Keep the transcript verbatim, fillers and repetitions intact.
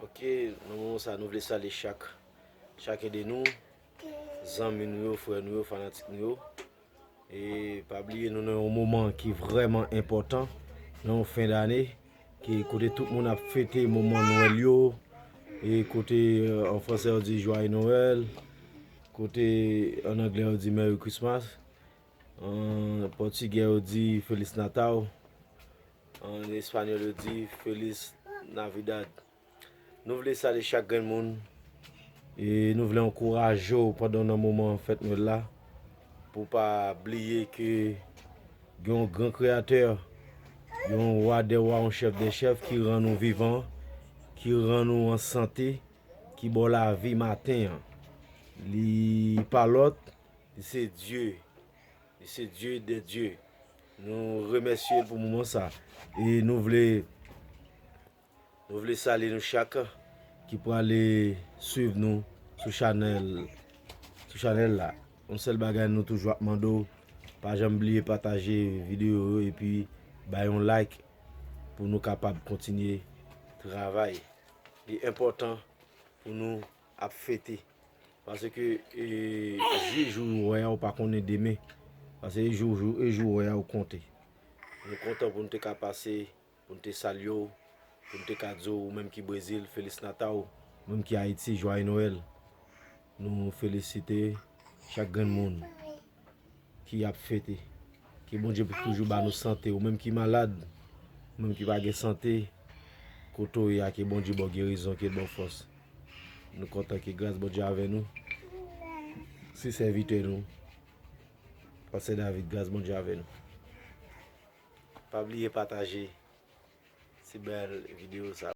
Ok, nan moman sa, nou vle salye chak, chak de nou, zanmi nou yo, frè nou yo, fanatik nou yo. E pa bliye, nou nan yon moman ki vrèman enpòtan, nan yon fen dane, ki kote tout moun ap fete moman Nwèl yo, e kote, euh, an fransè yo di Joyeux Noël, kote an anglè yo di Merry Christmas, an pòtigè yo di Feliz Natal, an espanyòl yo di Feliz Navidad. Nou vle salye chak grenn moun e nou vle ankouraje w pandan w nan moman fèt Nwèl la, pou w pa bliye ke gen yon gran kreyatè, yon wa dè wa, yon chèf dè chèf ki rann nou vivan, ki rann nou an sante, ki ba w lavi maten an. Li pa lòt, li se Dye. Li se Dye dè Dye. Nou remèsye l pou moman sa. E nou vle, nou vle salye nou chak ki prale swiv nou sou chanèl, sou chanèl la. Yon sèl bagay nou toujou ap mande w, pa janm bliye pataje videyo yo epi bay yon like pou nou kapab kontinye travay. Li enpòtan pou nou ap fete. Paske, e, jwi jou ou wè a, ou pa konnen demen. Paske e jou, jou, e jou ou wè a, ou konte. Nou kontan pou nou te ka pase, pou nou te salye w, pou nou te ka di w, ou menm ki Brezil, Feliz Natal, ou menm ki Ayiti, Joyeux Noël. Nou felisite chak grenn moun ki ap fete. Ke Bondye pou toujou ba nou sante. Ou menm ki malad, ou menm ki pa gen sante, kote w ye a, ke Bondye ba w gerizon, ke l ba w fòs. Nou kontan ke gras Bondye avè nou. Se sèvitè nou, Pastè David, gras Bondye avè nou. Pa bliye pataje ti bèl videyo sa.